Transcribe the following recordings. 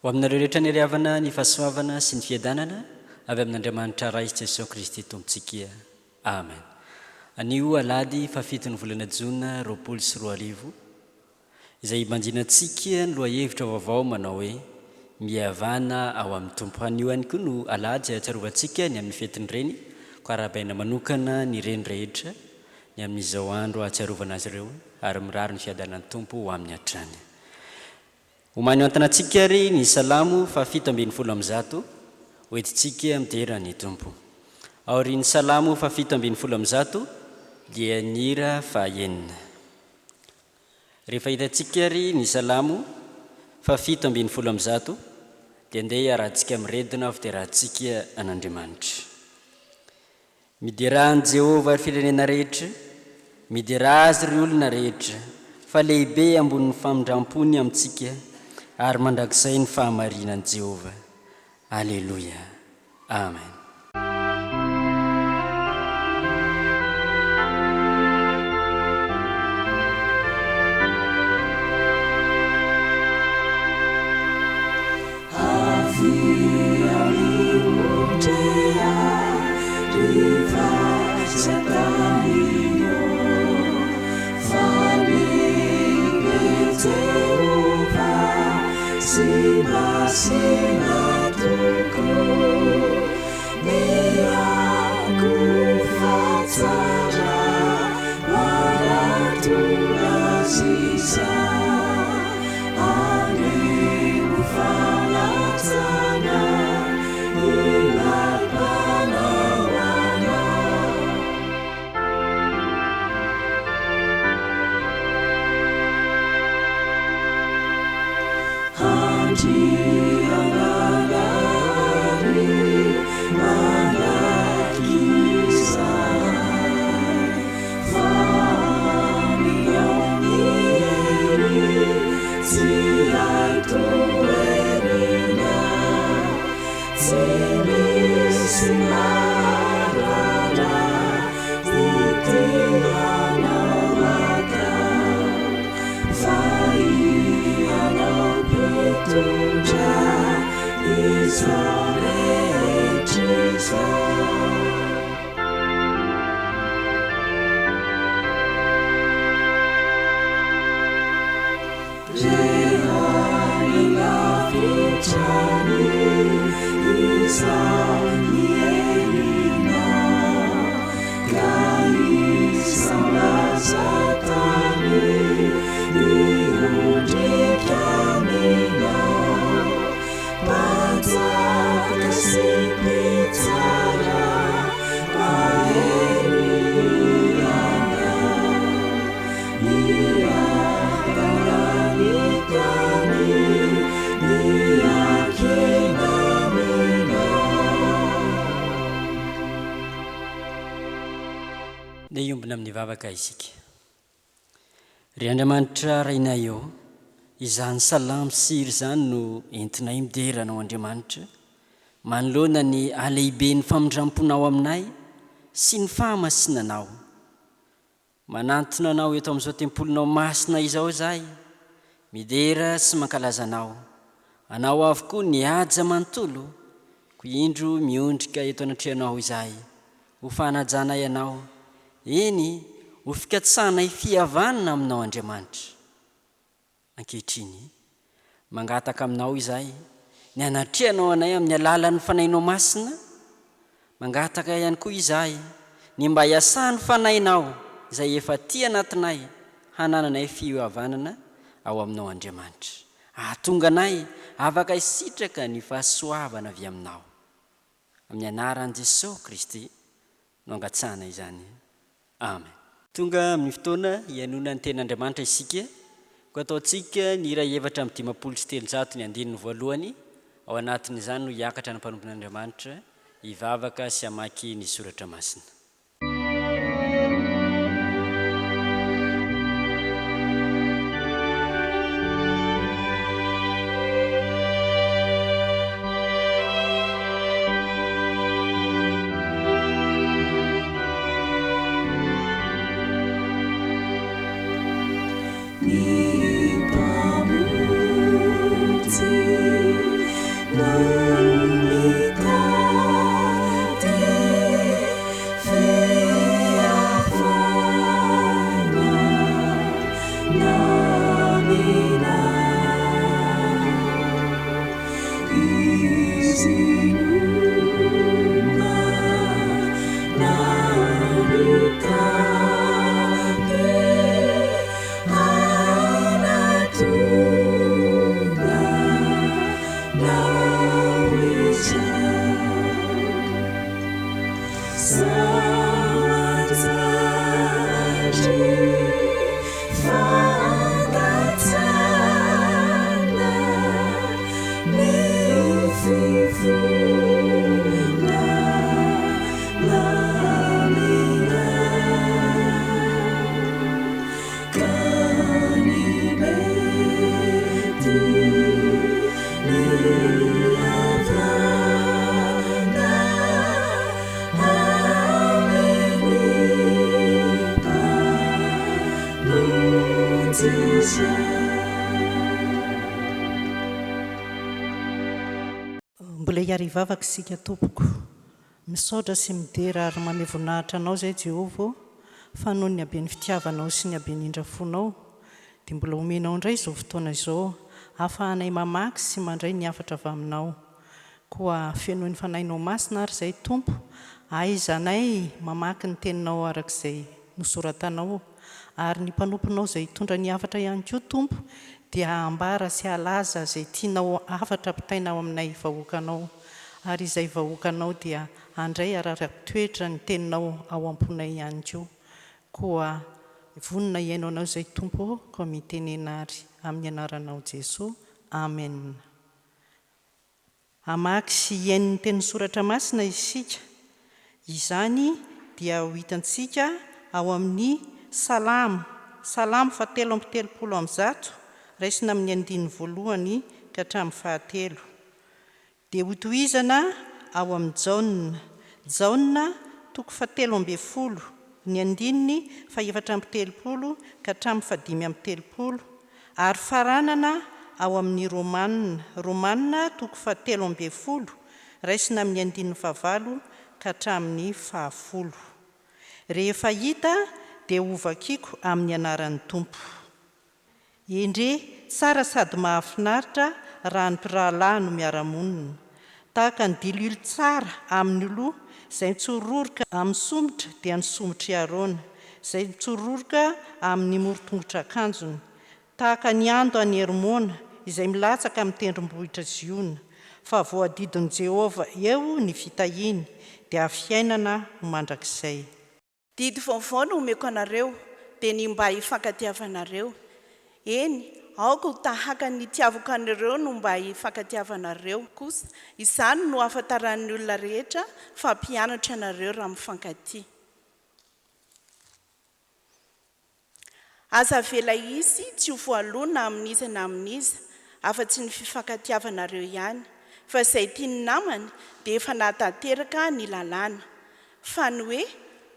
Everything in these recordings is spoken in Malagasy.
Ho aminareo rehetra ny hariavana, ny fahasoavana sy ny fiadanana avy amin'Andriamanitra Ray sy Jesoa Kristy Tompontsika. Amen. Anio alahady fahafiton'ny volana jona 2020, izay hibanjinantsika ny lohahevitra vaovao manao hoe Mihavana ao amin'ny Tompo. Anio ihany koa no alahady izay ahatsiarovantsika ny amin'ny fetin'ny Reny, koa arahabaina manokana ny reny rehetra ny amin'izao andro ahatsiarovana azy ireo ary mirary ny fiadanan'ny Tompo ho aminy hatrany. Omany antanantsika ary ny Salamo faha 117 ho entintsika midera ny Tompo. Aorian'ny Salamo faha 117 dia ny hira faha enina. Rehefa hitantsika ary ny Salamo faha 117 dia ndeha hiarahantsika miredona fiderahantsika an'Andriamanitra. Miderà an'i Jehovah, ry firenena rehetra, miderà azy, ry olona rehetra, fa lehibe ambonin'ny famindram-pony amintsika, ary mandrakizay ny fahamarinan'i Jehovah. Aleloia. Amen. Ndeha hiombona amin'ny vavaka isika. Ry Andriamanitra Rainay ô, izany salamo sy hira izany no entinay midera Anao Andriamanitra, manoloana ny halehiben'ny famindramponao aminay sy ny fahamasinanao. Manantona Anao eto amin'izao tempolinao masina izao izahay, midera sy mankalaza Anao. Anao avokoa ny haja manontolo, koa indro miondrika eto anatrehanao izahay, ho fanajanay Anao, eny, ho fikatsahanay fihavanana Aminao Andriamanitra. Ankehitriny, mangataka Aminao izahay ny hanatrehanao anay amin'ny alalan'ny Fanahinao Masina, mangataka ihany koa izahay ny mba hiasan'ny Fanahinao izay efa aty anatinay hanananay fihavanana ao Aminao Andriamanitra, hahatonga anay afaka hisitraka ny fahasoavana avy Aminao. Amin'ny anaran'i Jesoa Kristy no angatsahana izany. Amen. Tonga amin'ny fotoana hihainoana ny Tenin'Andriamanitra isika, koa ataontsika ny hira 354 ny andininy voalohany, ao anatin'izany no hiakatra ny mpanompon'Andriamanitra hivavaka sy hamaky ny Soratra Masina. Ny Mpamonjy. Mbola hiara-hivavaka isika tompoko. Misaotra sy midera ary mamehy voninahitra Anao izay Jehovah ô, fa noho ny haben'ny fitiavanao sy ny haben'ny indra-fonao, dia mbola omenao indray izao fotoana izao ahafahanay mamaky sy mandray ny hafatra avy Aminao. Koa fenoy ny Fanahinao Masina ary izay Tompo, ahaizanay mamaky ny Teninao araka izay nosoratanao. Ary ny mpanomponao izay hitondra ny hafatra ihany koa Tompo dia hahambara sy hahalaza izay tianao hafatra ampitaina ao aminay vahoakanao. Ary izay vahoakanao dia handray ary hampitoetra ny Teninao ao am-ponay ihany koa. Koa vonona hihaino Anao izay Tompo ô, koa mitenena ary amin'ny anaranao Jesoa. Amen. Hamaky sy hihaino ny tenin'ny Soratra Masina isika. Izany dia ho hitantsika ao amin'ny Salamo, Salamo fahatelo amby 133, raisina amin'ny andininy voalohany ka hatramin'ny fahatelo. Dia hotohizana ao amin'ny Jaona, Jaona toko fahatelo ambin'ny folo, ny andininy fahefatra amby telopolo ka hatramin'ny fahadimy amby telopolo, ary faranana ao amin'ny Romana, Romana toko fahatelo ambin'ny folo, raisina amin'ny andininy fahavalo ka hatramin'ny fahafolo. Rehefa hita dia hovakiko amin'ny anaran'ny Tompo. Endrey, tsara sady mahafinaritra raha ny mpirahalahy no miara-monina. Tahaka ny diloilo tsara amin'ny loha, izay mitsororoka amin'ny somotra dia ny somotr'i Arona, izay mitsororoka amin'ny moron-tongotr'akanjony. Tahaka ny ando any Hermona, izay milatsaka amin'ny tendrombohitra Ziona. Fa voadidin'i Jehovah eo ny fitahiany, dia fiainana ho mandrakizay. Didy vaovao no omeko anareo, dia ny mba hifankatiavanareo. Eny, aoka ho tahaka ny nitiavako anareo no mba hifankatiavanareo kosa. Izany no hahafantaran'ny olona rehetra fa mpianatro ianareo raha mifankatia. Aza avela hisy tsy ho voaloa na amin'iza na amin'iza, afa-tsy ny fifankatiavanareo ihany, fa izay tia ny namany dia efa nahatanteraka ny lalàna. Fa ny hoe,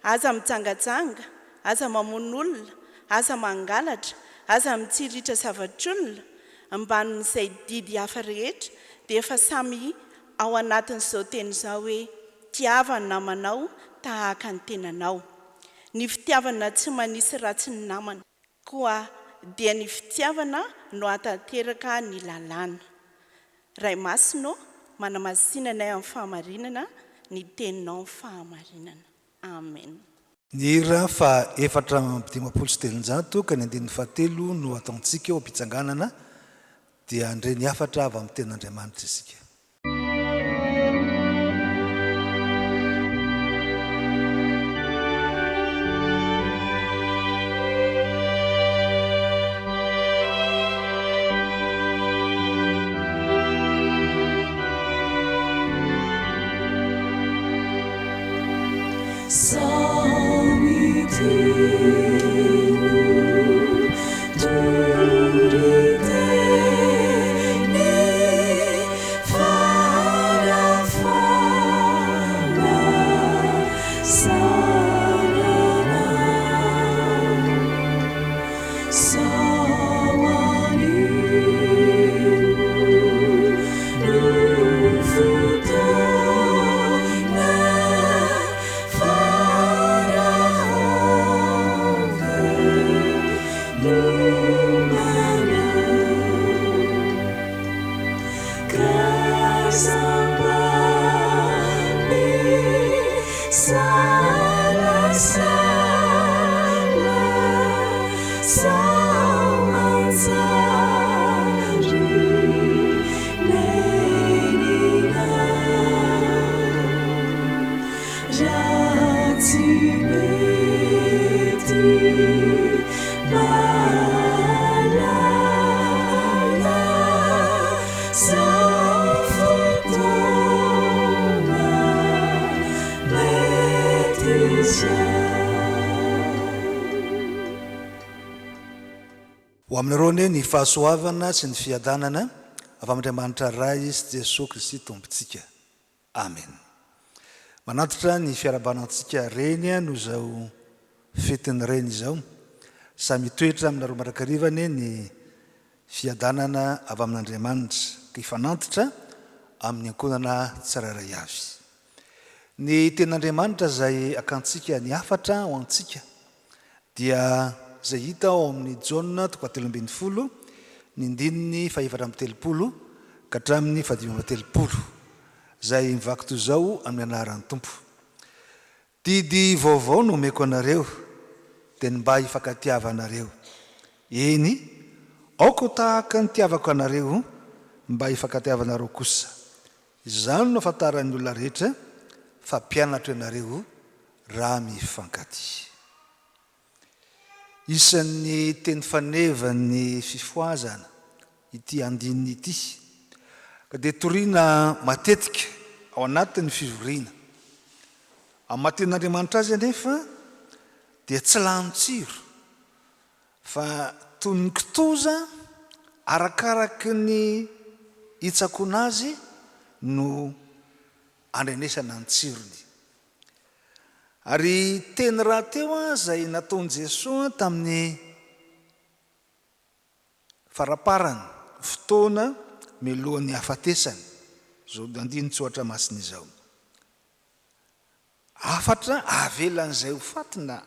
aza mijangajanga, aza mamono olona, aza mangalatra, aza mitsiriritra zavatr'olona, mbamin'izay didy hafa rehetra, dia efa samy ao anatin'izao teny izao hoe, tiava ny namanao tahaka ny tenanao. Ny fitiavana tsy manisy ratsy ny namana. Koa dia ny fitiavana no hahatanteraka ny lalàna. Ray Masina ô, manamasina anay amin'ny fahamarinana, ny Teninao ny fahamarinana. Amen. Ny hira faha 354 ka ny andininy fahatelo no ataontsika eo am-pitsanganana dia handre ny hafatra avy amin'ny Tenin'Andriamanitra isika. aminareo anie ny fahasoavana sy ny fiadanana avy amin'Andriamanitra Ray sy Jesoa Kristy Tompontsika. Amen. Manantitra ny fiarahabana antsika reny noho izao fetin'ny reny izao. Samy hitoetra aminareo mandrakariva anie ny fiadanana avy amin'Andriamanitra ka hifanantitra amin'ny ankohonana tsirairay avy. Ny tenin'Andriamanitra izay akantsika ny hafatra ho antsika dia izay hita ao amin'ny Jaona toko fahatelo ambin'ny folo, ny ndininy fahefatra amby telopolo ka hatramin'ny fahadimy amby telopolo, izay mivaky toy izao amin'ny anaran'ny Tompo, Didy vaovao no omeko anareo, dia ny mba hifankatiavanareo. Eny, aoka ho tahaka ny nitiavako anareo, mba hifankatiavanareo kosa. Izany no ahafantaran'ny olona rehetra fa mpianatro ianareo raha mifankatia. Isan'ny teny fanevan'ny fifohazana ity andininy ity, ka dia torina matetika ao anatin'ny fivoriana. Amin'ny maha tenin'Andriamanitra azy anefa dia tsy lany tsiro fa toy ny kitoza arakaraky ny hitsakoana azy no andrenesana ny tsirony. Ary teny rahateo izay nataon'i Jesoa tamin'ny faraparany, fotoana mialohan'ny hahafatesany, izao andinin-tsoratra masina izao. Hafatra avelan'izay ho faty na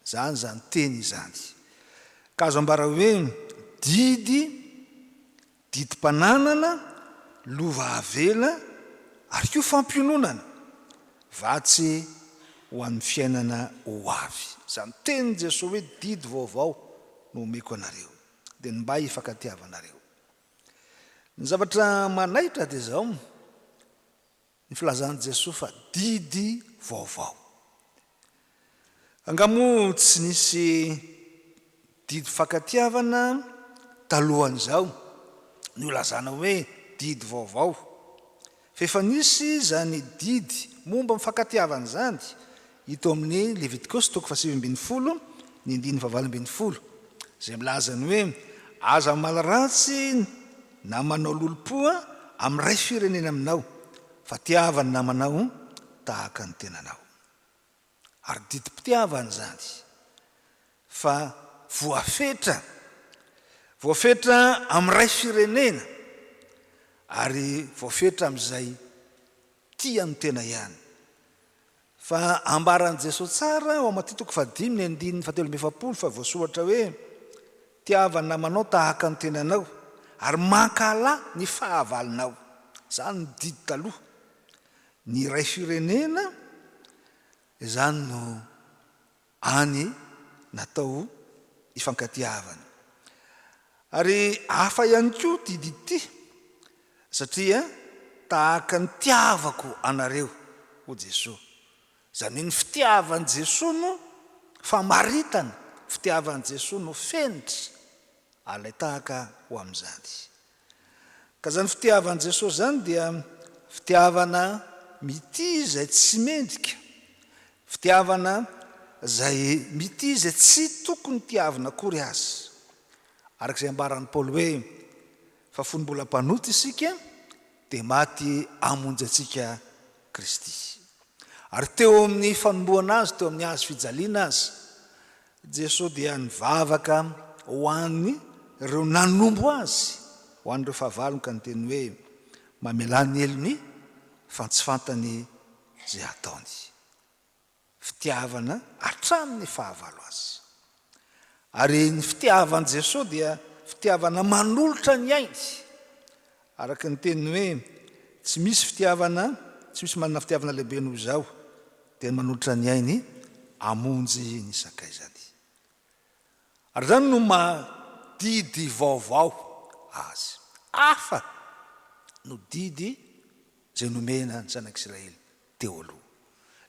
izany izany teny izany. Ka azo ambara hoe didy, didim-pananana, lova avela ary koa fampiononana, vatsy ho an'ny fiainana ho avy. Izany tenin'i Jesoa hoe didy vaovao no omeko anareo, dia ny mba hifankatiavanareo. Ny zavatra manaitra dia izao, Ny filazan'i Jesoa fa didy vaovao. Angaha moa tsy nisy didy fankatiavana talohan'izao no ilazana hoe didy vaovao? Fa efa nisy izany didy momba ny fankatiavana izany hita ao amin'ny Levitikosy toko fahasivy ambin'ny folo ny andininy fahavalo ambin'ny folo izay milaza ny hoe aza mamaly ratsy na manao lolompo amin'ny iray firenena aminao, fa tiava ny namanao tahaka ny tenanao. Ary didim-pitiavana izany, fa voafetra, voafetra amin'ny iray firenena, ary voafetra amin'izay tia ny tena ihany. Fa ambaran'i Jesoa tsara ao Matio toko fahadimy ny andininy fahatelo amby efapolo fa voasoratra hoe, Tiava ny namanao tahaka ny tenanao, ary mankahalà ny fahavalonao. Izany no didy taloha. Ny iray firenena, izany no any natao hifankatiavana. Ary hafa ihany koa ity didy ity, satria tahaka ny tiavako anareo, hoy Jesoa. Izany hoe ny fitiavan'i Jesoa no famaritana, fitiavan'i Jesoa no fenitra alain-tahaka ho amin'izany. Ka izany fitiavan'i Jesoa izany dia fitiavana mitia izay tsy mendrika, fitiavana izay mitia izay tsy tokony tiavina akory aza. Araka izay ambaran'i Paoly hoe, Fa fony mbola mpanota isika dia maty hamonjy antsika Kristy. Ary teo amin'ny fanombohana Azy teo amin'ny hazo fijaliana aza, Jesoa dia nivavaka ho an'ireo nanombo Azy, ho an'ireo fahavalony ka niteny hoe, Mamelà ny helony fa tsy fantany izay ataony. Fitiavana hatramin'ny fahavalo aza. Ary ny fitiavan'i Jesoa dia fitiavana manolotra ny ainy. Araka ny teniny hoe, Tsy misy fitiavana, tsy misy manana fitiavana lehibe noho izao, dia ny manolotra ny ainy hamonjy ny sakaizany. Ary izany no maha didy vaovao azy. Hafa no didy izay nomena ny zanak'Isiraely teo aloha,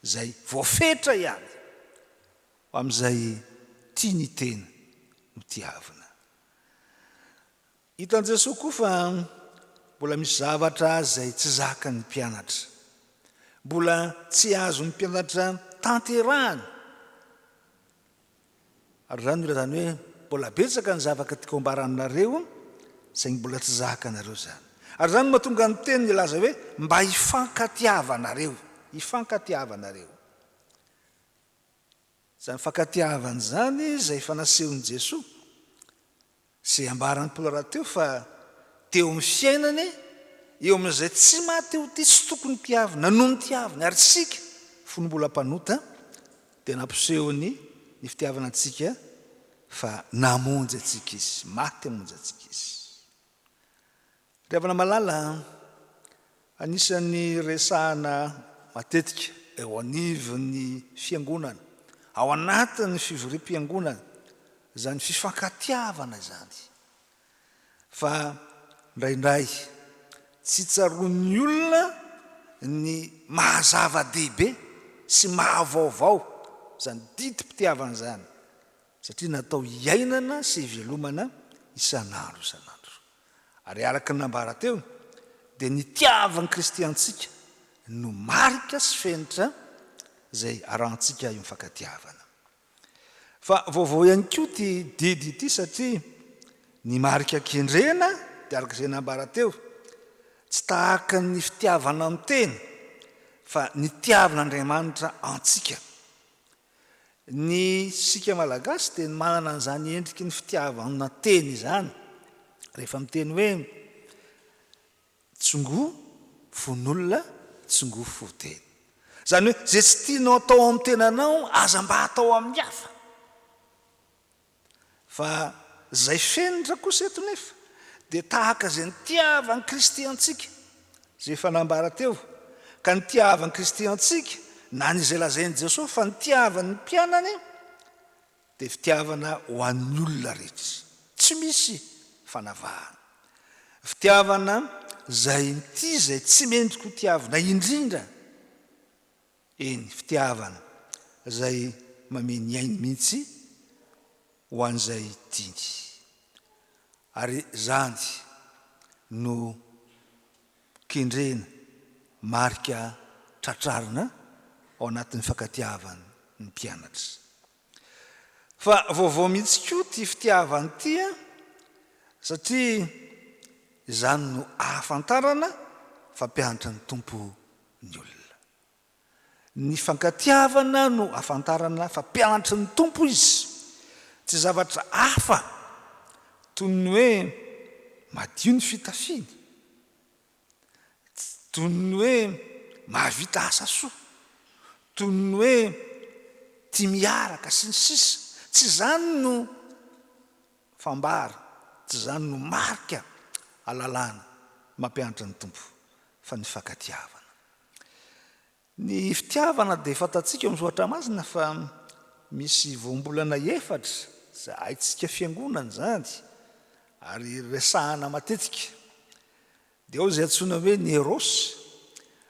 izay voafetra ihany ho amin'izay tia ny tena no tiavina. Hitan'i Jesoa koa fa mbola misy zavatra izay tsy zakan'ny mpianatra, mbola tsy azon'ny mpianatra tanterahana. Ary izany no ilazany hoe. Mbola betsaka ny zavaka tiako ambara aminareo, saingy mbola tsy zakanareo izany. Ary izany no mahatonga ny teny nilaza hoe, Mba hifankatiavanareo. Hifankatiavanareo. Izany fankatiavana izany izay efa nasehon'i Jesoa sy ambaran'i Paoly rahateo fa teo amin'ny fiainany, eo amin'izay tsy maha te ho tia sy tokony tiavina no notiaviny, ary isika fony mbola mpanota dia nampisehony ny fitiavana antsika fa namonjy antsika Izy, maty hamonjy antsika Izy. Ry havana malala a! Anisan'ny resahana matetika eo anivon'ny fiangonana, ao anatin'ny fivoriam-piangonana, izany fifankatiavana izany. Fa indraindray tsy tsaroan'ny olona ny maha zava-dehibe sy maha vaovao izany didim-pitiavana izany, satria natao hiainana sy hivelomana isan'andro isan'andro. Ary araka ny nambara teo, dia ny itiavan'i Kristy antsika no marika sy fenitra izay arahantsika io mifankatiavana. Fa vaovao ihany koa ity didy ity satria ny marika kendrena dia araka izay nambara teo, tsy tahaka ny fitiavana ny tena fa nitiavin'Andriamanitra antsika. Ny isika Malagasy dia manana an'izany endriky ny fitiavana teny izany. Rehefa miteny hoe tsongoa fon'olona, tsongoa fo teny. Izany hoe izay tsy tianao atao amin'ny tenanao aza mba atao amin'ny hafa. Fa izay fenitra kosa eto nefa dia tahaka izay nitiavan'i Kristy antsika, izay efa nambara teo, ka nitiavan'i Kristy antsika, na ny izay lazain'i Jesoa fa nitiavany ny mpianany, dia fitiavana ho an'ny olona rehetra, tsy misy fanavahana. Fitiavana izay mitia izay tsy mendrika ho tiavina indrindra. Eny, fitiavana izay mamehy ny ainy mihitsy ho an'izay tiany. Ary izany no kendrena, marika tratrarina ao anatin'ny fankatiavan'ny mpianatra. Fa vaovao mihitsy koa ity fitiavana ity an, satria izany no ahafantarana fa mpianatry ny Tompo ny olona. Ny fankatiavana no ahafantarana fa mpianatry ny Tompo izy. Tsy zavatra hafa toy ny hoe madio ny fitafiany, toy ny hoe mahavita asa soa, toy ny hoe tia miaraka, sy ny sisa Tsy izany no fambara, tsy izany no marika alalàna mampianatra ny Tompo. fa ny fankatiavana. Ny fitiavana dia fantatsika ao amin'ny Soratra Masina fa misy voambolana efatra izay haintsika fiangonana izany ary resahana matetika. Dia ao izay antsoina hoe ny eros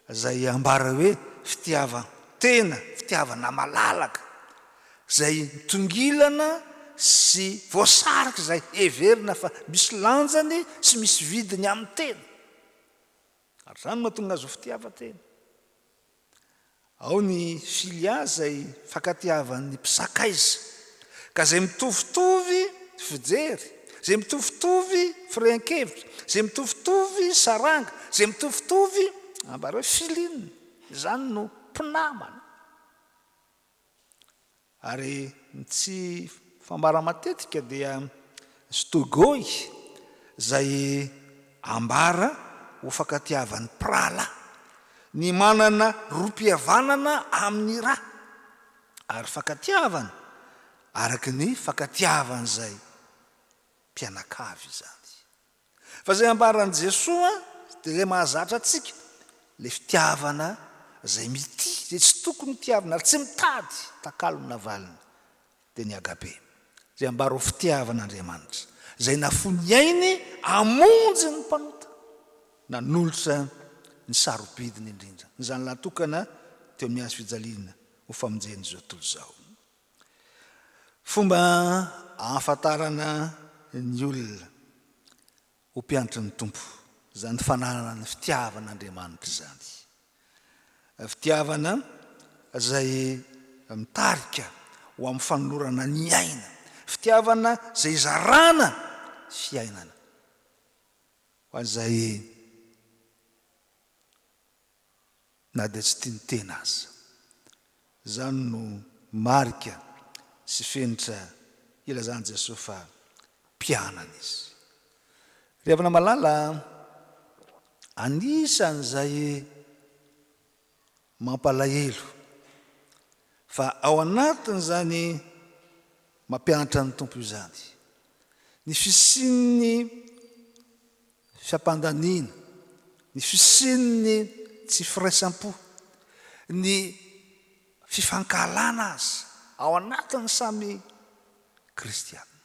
izay ambara hoe fitiavan-tena, fitiavana malalaka, izay mitongilana sy voasarika izay heverina fa misy lanjany sy misy vidiny amin'ny tena. Ary izany no mahatonga azy ho fitiavan-tena. Ao ny filia izay fankatiavan'ny mpisakaiza, ka izay mitovitovy fijery, izay mitovitovy firehan-kevitra, izay mitovitovy saranga, izay mitovitovy ambara hoe feeling, izany no mpinamana. Ary ny tsy fambara matetika dia stogoi izay ambara ho fankatiavan'ny mpirahalahy, ny manana rohim-pihavanana amin'ny ra, ary fankatiavana araka ny fankatiavan'izay mpianakavy izany. Fa izay ambaran'i Jesoa dia ilay mahazatra antsika, ilay fitiavana izay mitia, izay tsy tokony hotiavina ary tsy mitady takalo na valiny, dia ny agape, izay ambara ho fitiavan'Andriamanitra, izay nafoy ny ainy hamonjy ny mpanota, nanolotra ny sarobidiny indrindra, ny Zanany tokana teo amin'ny hazo fijaliana ho famonjena izao tontolo izao. Fomba ahafantarana ny olona ho mpianatry ny Tompo izany fananana ny fitiavan'Andriamanitra izany. Fitiavana izay mitarika ho amin'ny fanolorana ny aina. Fitiavana izay izarana fiainana ho an'izay na dia tsy tia ny tena aza. Izany no marika sy fenitra ilazan'i Jesoa fa mpianany izy. Ry havana malala, anisan'izay mampalahelo fa ao anatin'izany mampianatra ny Tompo izany, ny fisian'ny fiampandaniana, ny fisian'ny tsy firaisam-po, ny fifankahalana aza ao anatin'ny samy kristiana.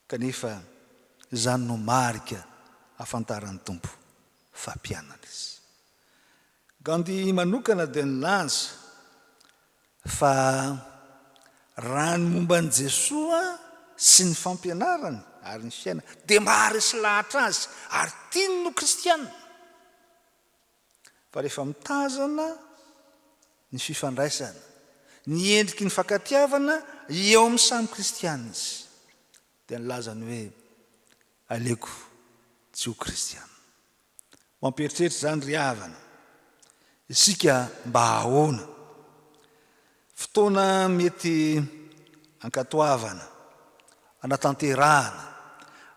Kanefa izany no marika ahafantaran'ny Tompo fa mpianany izy. Gandhi manokana dia nilaza fa raha ny momba an'i Jesoa sy ny fampianarany ary ny fiainany dia maharesy lahatra azy ary tiany ny ho kristiana. Fa rehefa mitazana ny fifandraisana, ny endriky ny fankatiavana eo amin'ny samy kristiana izy, dia nilazany hoe, Aleoko tsy ho kristiana. Mampieritreritra izany ry havana. Isika mba ahoana? Fotoana mety ankatoavana, anatanterahana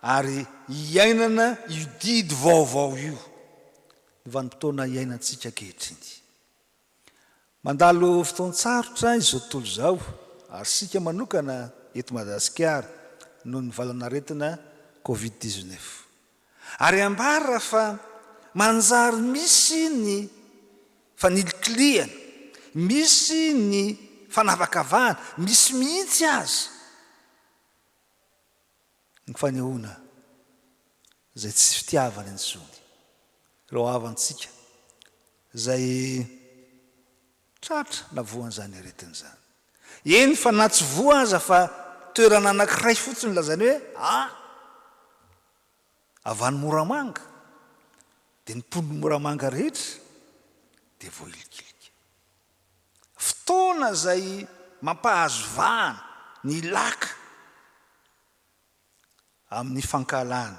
ary iainana io didy vaovao io ny vanim-potoana iainantsika ankehitriny. Mandalo fotoan-tsarotra izao tontolo izao ary isika manokana eto Madagasikara noho ny valan'aretina Covid 19. Ary ambara fa manjary misy ny fanilikilihana, misy ny fanavakavahana, misy mihitsy aza ny fanehoana izay tsy fitiavana intsony ireo havantsika izay tratra na voan'izany aretina izany. Eny fa na tsy voa aza fa toerana anankiray fotsiny lazainy hoe ah! Avy any Moramanga dia ny mponin'i Moramanga rehetra dia voahilikilika. Fotoana izay mampahazo vahana ny laka amin'ny fankahalana,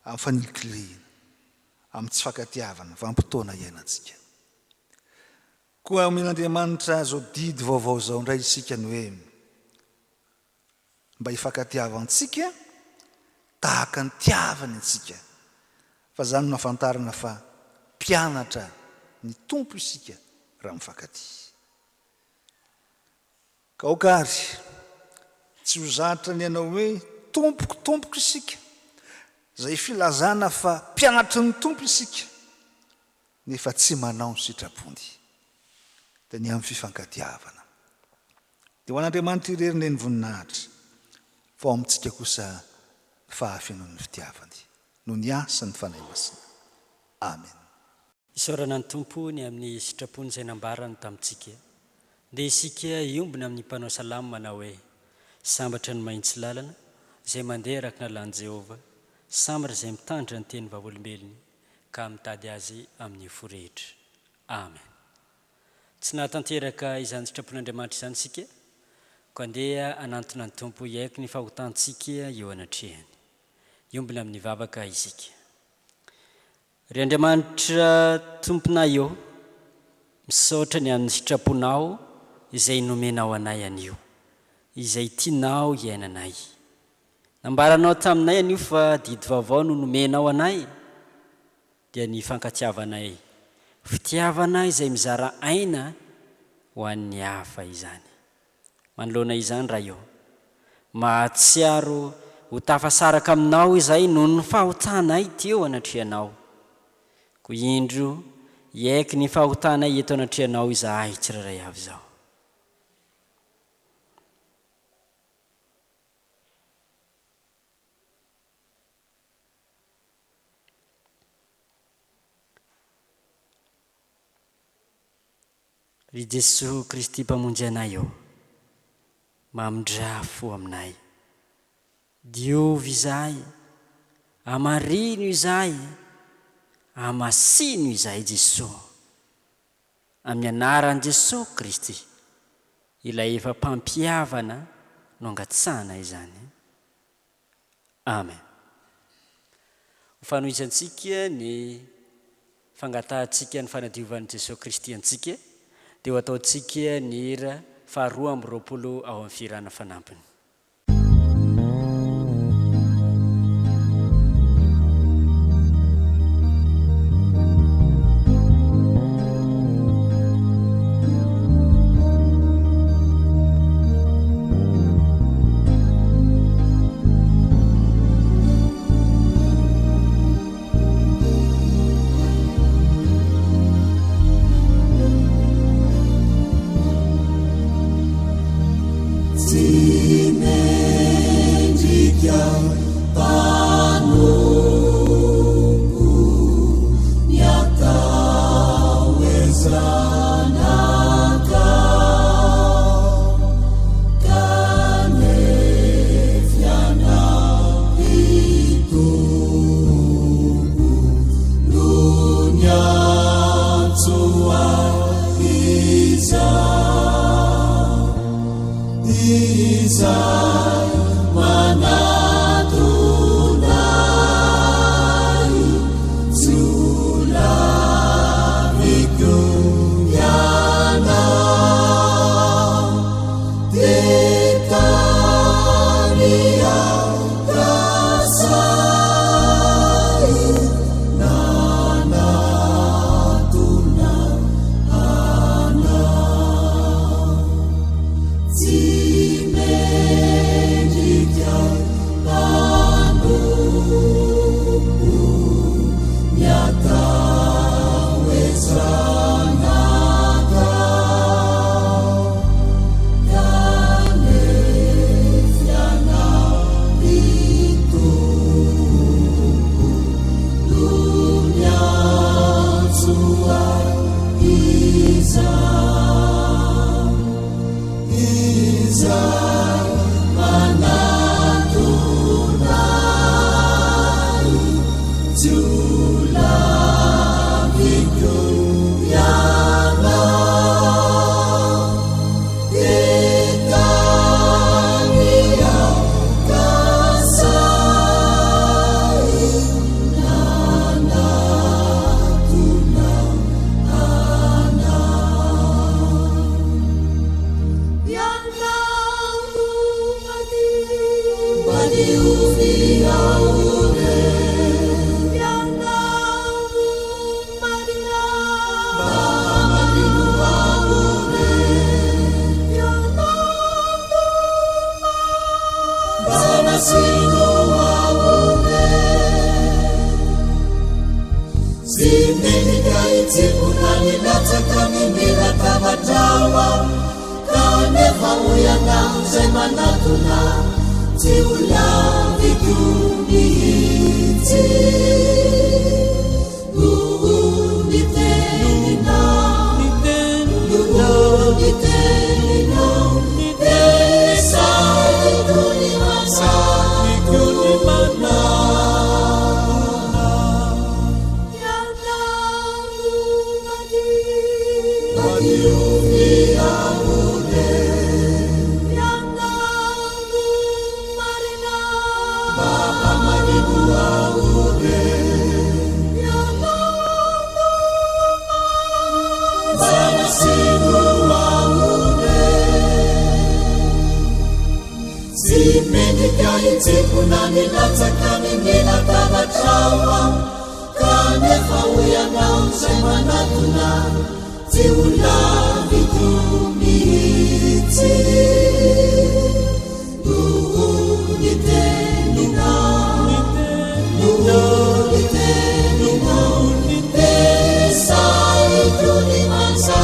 amin'ny fanilikilihina, amin'ny tsy fankatiavana, vanim-potoana iainantsika. Koa omen'Andriamanitra izao didy vaovao izao indray isika ny hoe, mba hifankatiavantsika tahaka ny tiavany antsika, fa izany no ahafantarana fa mpianatra ny Tompo isika raha mifankatia. Ka aoka àry tsy ho zatra ny hanao hoe Tompoko, Tompoko isika, izay filazana fa mpianatry ny Tompo isika, nefa tsy manao ny sitrapony, dia ny amin'ny fifankatiavana. Dia ho an'Andriamanitra irery anie ny voninahitra, fa ao amintsika kosa ny fahafenoan'ny fitiavany, noho ny asan'ny Fanahy Masina. Amen. Isaorana ny Tompo ny amin'ny sitrapony izay nambarany tamintsika. Ndeha isika hiombona amin'ny mpanao salamo manao hoe, Sambatra ny mahitsy lalana, izay mandeha araka ny lalàn'i Jehovah, sambatra izay mitandrina ny teny vavolombelony, ka mitady azy amin'ny fo rehetra. Amen. Tsy nahatanteraka izany sitrapon'Andriamanitra izany isika, koa ndeha hanantona ny Tompo hiaiky ny fahotantsika eo anatrehany. Hiombona amin'ny vavaka isika. Ry Andriamanitra Tomponay ô, misaotra ny amin'ny sitraponao izay nomenao anay anio, izay tianao hiainanay. Nambaranao taminay anio fa didy vaovao no nomenao anay, dia ny hifankatiavanay, fitiavana izay mizara aina ho an'ny hafa izany. Manoloana izany Ray ô, mahatsiaro ho tafasaraka Aminao izahay noho ny fahotanay teo anatrehanao. Koa indro hiaiky ny fahotanay eto anatrehanao izahay tsirairay avy izao. Ry Jesoa Kristy Mpamonjy anay ô, mamindrà fo aminay. Diovy izahay, hamarino izahay, hamasino izahay Jesoa. Amin'ny anaran'i Jesoa Kristy, ilay efa Mpampihavana. no angatsahana izany. Amen. Ho fanohizantsika ny fangatahantsika ny fanadiovan'i Jesoa Kristy antsika dia ho ataontsika ny hira faha 22 ao amin'ny fihirana fanampiny. Tsy mendrika mpanompo ny atao hoe zanaka, kanefa ianao ry Tompo no niantso ahy izaho. Izay manatona ahy tsy ho laviko ianao. Dia tany ankasay nanatona anao. Tsy mendrika mpanompo ny atao hoe zanaka, kanefa ianao ry Tompo no miantso ahy izaho. Izay manatona ahy tsy ho laviko ianao. Dia tany ankasay nanatona anao. Ianao no madio. Madiovy aho re. Ianao no marina. Mba hamarino aho re. Ianao no masina. Mba masino aho re. Tsy mendrika hitsimpona ny latsaka ny mila tavatrao aho Kanefa hoy ianao izay manatona tsy ho laviko mihitsy Noho ny teninao, noho ny teninao Dia sahiko ny manatona. Tsy mendrika hitsimpona ny latsaka ny mena tavatrao aho. Kanefa hoy ianao izay manatona tsy ho laviko mihitsy Noho ny teninao, noho ny teninao Dia sahiko ny manatona.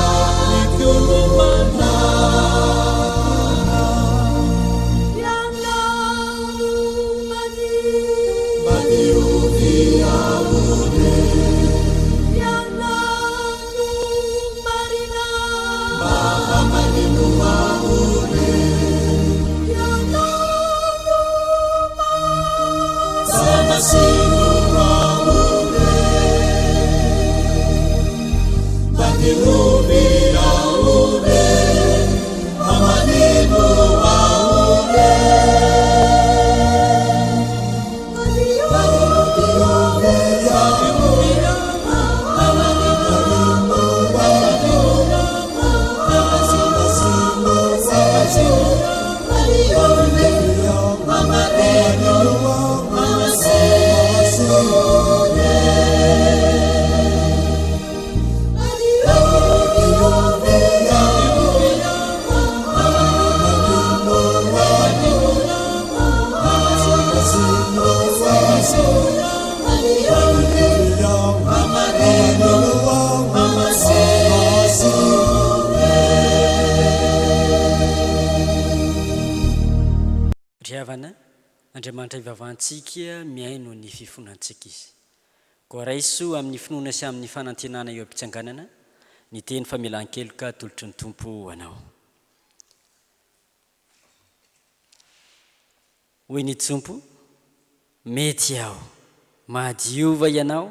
Ry havana, Andriamanitra ivavahantsika mihaino ny fifonantsika Izy. Koa raiso amin'ny finoana sy amin'ny fanantenana eo am-pitsanganana ny teny famelan-keloka atolotry ny Tompo ho anao. Hoy ny Tompo, Mety aho. Mahadiova ianao,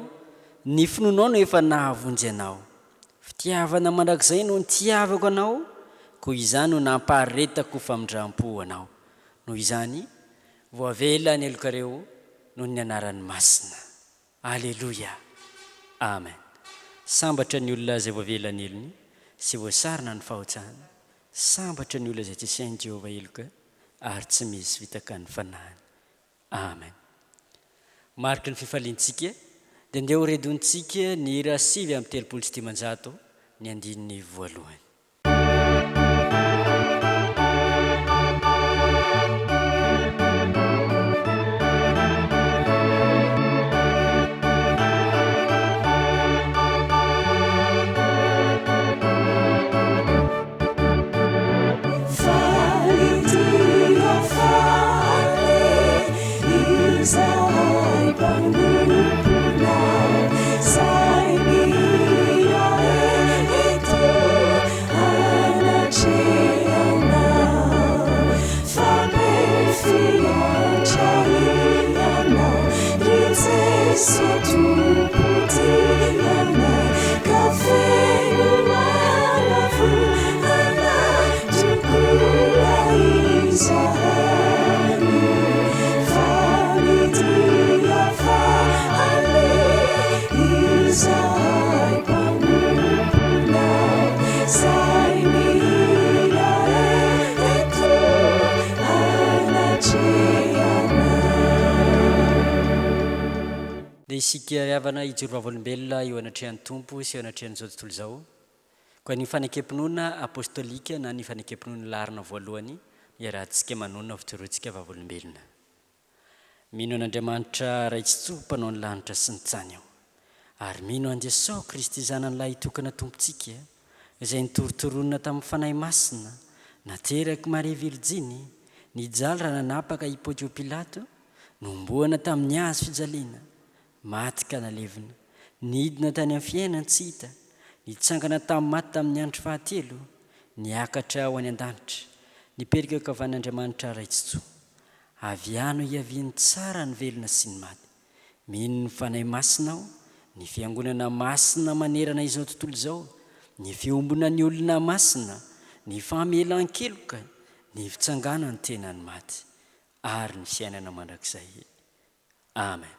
ny finoanao no efa nahavonjy anao. Fitiavana mandrakizay no nitiavako anao, koa izany no nampaharetako famindrampo ho anao. Noho izany, voavela ny helokareo noho ny anarany masina. Aleloia! Amen! Sambatra ny olona izay voavela ny helony sy voasarona ny fahotany, sambatra ny olona izay tsy asian'i Jehovah heloka ary tsy misy fitaka ny fanahiny. Amen! Mariky ny fifaliantsika dia ndeha ho redontsika ny hira 539 ny andininy voalohany. Faly dia faly izahay mpanomponao, izay mihira eto anatrehanao. Fa be fiantra Ianao, ry Jeso Tompo tianay, ka feno haravoana tokoa izahay. Faly dia faly izahay mpanomponao, izay mihira eto anatrehanao. Dia isika ry havana hijoro vavolombelona eo anatrehan'ny Tompo sy eo anatrehan'izao tontolo izao. Koa ny fanekem-pinoana apostolika na ny fanekem-pinoana laharana voalohany no iarahantsika manonona ho fijoroantsika vavolombelona. Mino an'Andriamanitra Ray Tsitoha Mpanao ny lanitra sy ny tany aho. Ary mino an'i Jesoa Kristy Zanany Lahitokana Tompontsika, izay nitorontoronina tamin'ny Fanahy Masina, naterak'i Maria Virjiny, nijaly raha nanapaka i Pontio Pilato, nohomboana tamin'ny hazo fijaliana, maty ka nalevina, nidina tany amin'ny fiainan-tsy hita, nitsangana tamin'ny maty tamin'ny andro fahatelo, niakatra ho any an-danitra, niperika eo ankavan'Andriamanitra Ray Tsitoha. Avy any no hiavian'ny tsara ny velona sy ny maty. Mino ny Fanahy Masina aho, ny Fiangonana masina manerana izao tontolo izao, ny fiombonan'ny olona masina, ny famelan-keloka, ny fitsanganan'ny tenan'ny maty, ary ny fiainana mandrakizay. Amen.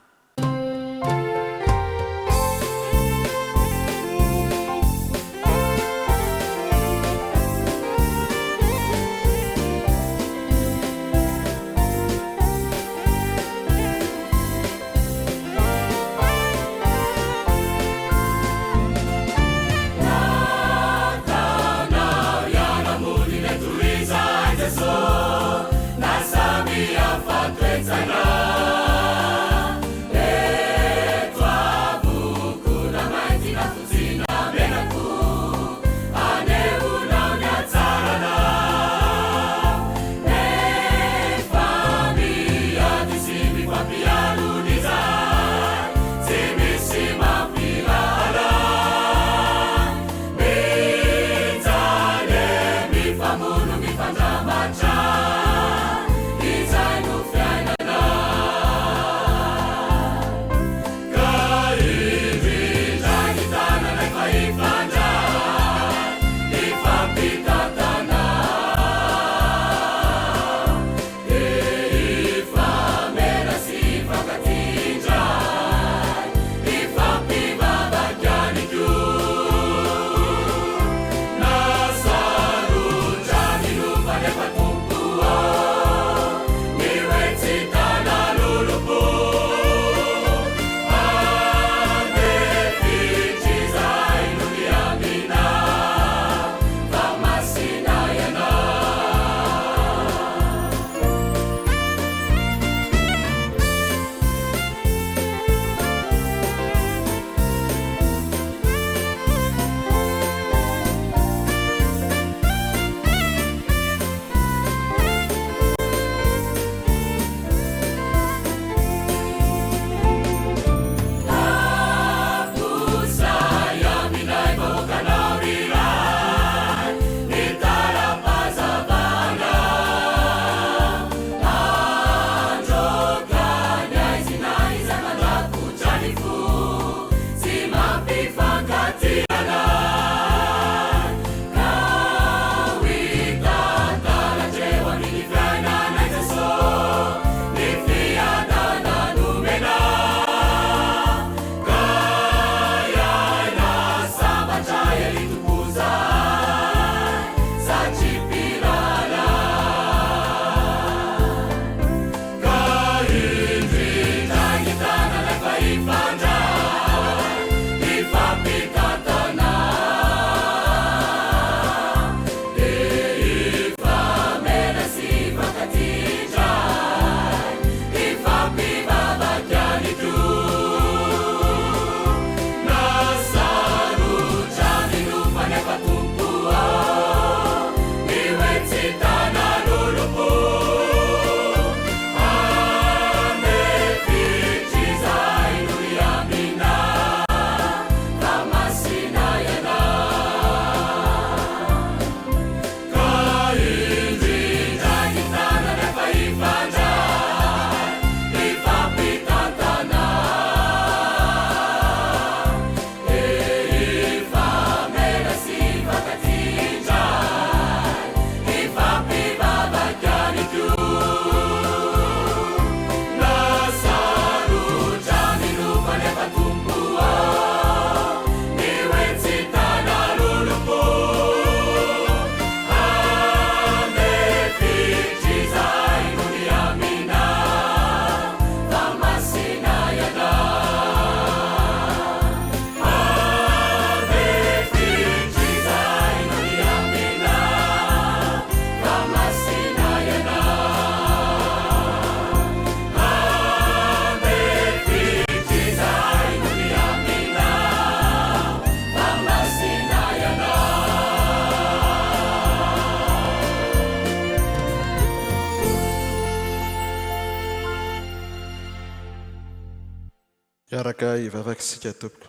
Hiaraka hivavaka isika tompoko.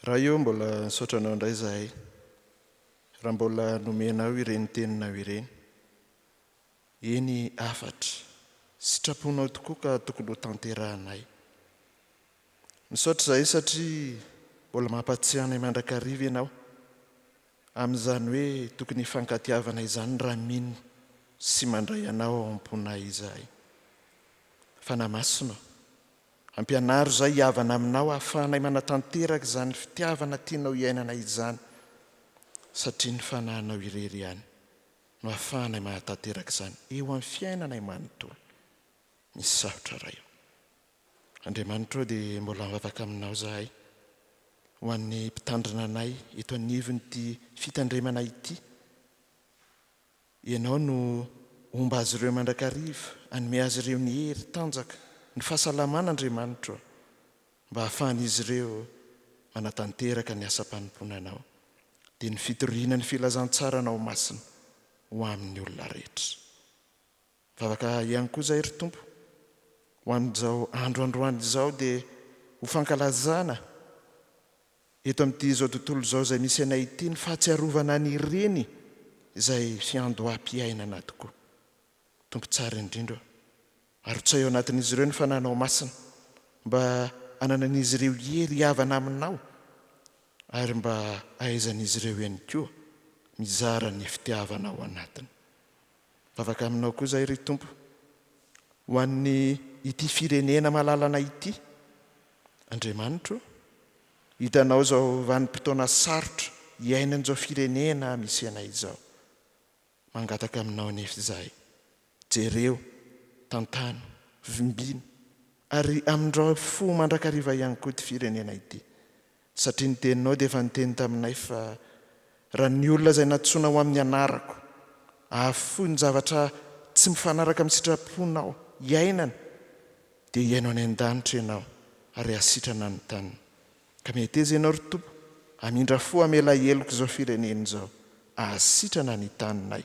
Ray o mbola misaotra anao indray izahay raha mbola nomenao ireny teninao ireny. Eny hafatra, sitraponao tokoa ka tokony ho tanterahanay. Misaotra izahay satria mbola mampatsiahy anay mandrakariva ianao amin'izany hoe tokony hifankatiavana izany raha mino sy mandray anao ao am-ponay izahay. Fanahy Masina ô, ampianaro izahay hihavana aminao hahafahanay manatanteraka izany fitiavana tianao hiainanay izany satria ny Fanahinao irery ihany no hahafahanay mahatanteraka izany eo amin'ny fiainanay manontolo. Misaotra Ray ô. Andriamanitra ô dia mbola mivavaka aminao izahay ho an'ny mpitandrina anay eto anivon'ity fitandremana ity. Ianao no homba azy ireo mandrakariva, hanome azy ireo ny hery, tanjaka, ny fahasalamana Andriamanitra ô, mba hahafahan'izy ireo manatanteraka ny asam-panompoana Anao, dia ny fitoriana ny filazantsaranao masina ho amin'ny olona rehetra. Vavaka ihany koa izahay ry Tompo, ho an'izao andro androany izao dia ho fankalazana eto amin'ity izao tontolo izao izay misy anay ity ny fahatsiarovana ny Reny izay fiandoham-piainana tokoa. Tompo tsara indrindra ô, arotsahy ao anatin'izy ireo ny Fanahinao Masina mba hananan'izy ireo hery hihavana Aminao ary mba hahaizan'izy ireo ihany koa mizara ny fitiavana ao anatiny. Vavaka aminao koa izahay ry Tompo ho an'ny ity firenena malalana ity. Andriamanitro o, hitanao izao vanim-potoana sarotra iainan'izao firenena misy anay izao. Mangataka aminao anefa izahay, jereo, tantano, vimbino ary amindrao fo mandrakariva ihany koa ity firenena ity. Satria ny teninao dia efa niteny taminay fa raha ny olona izay nantsoina ho amin'ny anarako hahafoy ny zavatra tsy mifanaraka amin'ny sitraponao iainana dia hihaino any an-danitra ianao ary hahasitrana ny taniny. Ka meteza ianao ry Tompo hamindra fo hamela heloka izao firenena izao hahasitrana ny taninay.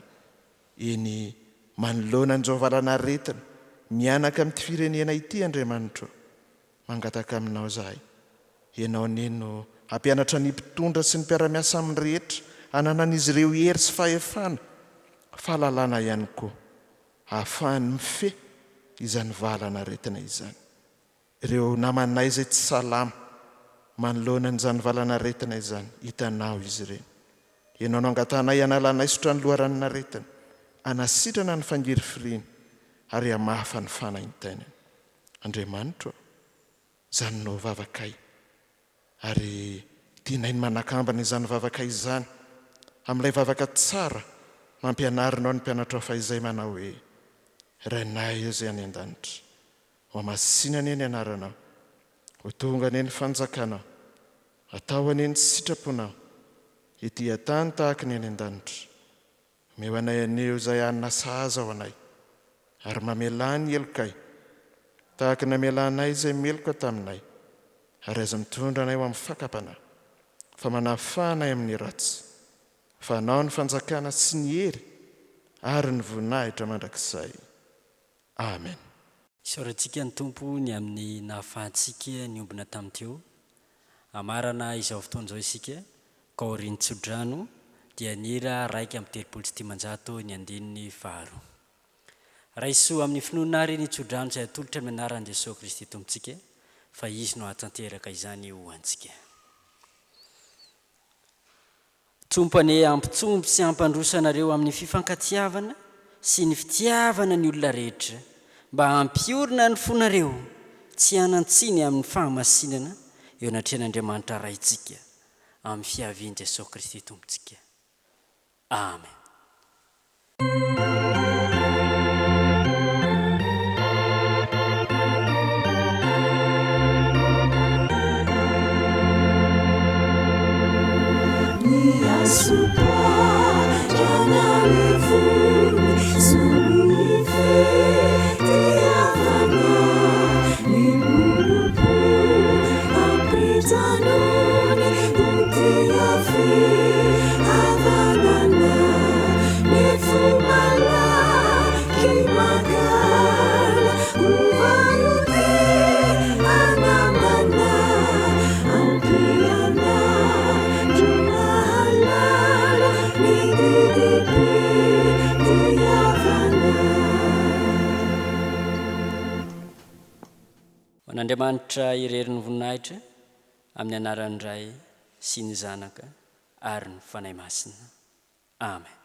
Eny manoloana an'izao valan'aretina mihanaka amin'ity firenena ity Andriamanitro Mangataka aminao izahay. Ianao anie no hampianatra ny mpitondra sy ny mpiara-miasa aminy rehetra hananan'izy ireo hery sy fahefana, fahalalana ihany koa, hahafahany mifehy izany valan'aretina izany. Ireo namanay izay tsy salama manoloana an'izany valan'aretina izany, hitanao izy ireny. Ianao no angatahanay hanala anaisotra ny loharanon'aretina, hanasitrana ny fangirifiriany ary hamafa ny fanaintainany. Andriamanitro ô, izany no vavakay, ary tianay ny manakambana izany vavakay izany amin'ilay vavaka tsara nampianarinao ny mpianatrao fahizay manao hoe, Rainay izay any an-danitra, hohamasina anie ny anaranao, ho tonga anie ny fanjakanao, atao anie ny sitraponao, ety an-tany tahaka ny any an-danitra. Omeo anay anio izay hanina sahaza ho anay, ary mamelà ny helokay, tahaka ny namelanay izay meloka taminay, ary aza mitondra anay ho amin'ny fakam-panahy, fa manafaha anay amin'ny ratsy, fa Anao ny fanjakana sy ny hery ary ny voninahitra mandrakizay. Amen. Isaorantsika ny Tompo ny amin'ny nahafahantsika niombona tamin'ny teo. Hamarana izao fotoana izao isika, ka aorian'ny tsodrano dia ny hira 531 ny andininy faharoa. Raiso amin'ny finoana àry ny tsodrano izay atolotra amin'ny anaran'i Jesoa Kristy Tompontsika, fa Izy no hahatanteraka izany ho antsika. Tompo anie hampitsombo sy hampandroso anareo amin'ny fifankatiavana sy ny fitiavana ny olona rehetra mba hampiorina ny fonareo tsy hanan-tsiny amin'ny fahamasinana eo anatrehan'Andriamanitra Raintsika amin'ny fiavian'i Jesoa Kristy Tompontsika. Amen. Ho an'Andriamanitra irery ny voninahitra, amin'ny anaran'ny Ray sy ny Zanaka ary ny Fanahy Masina. Amen.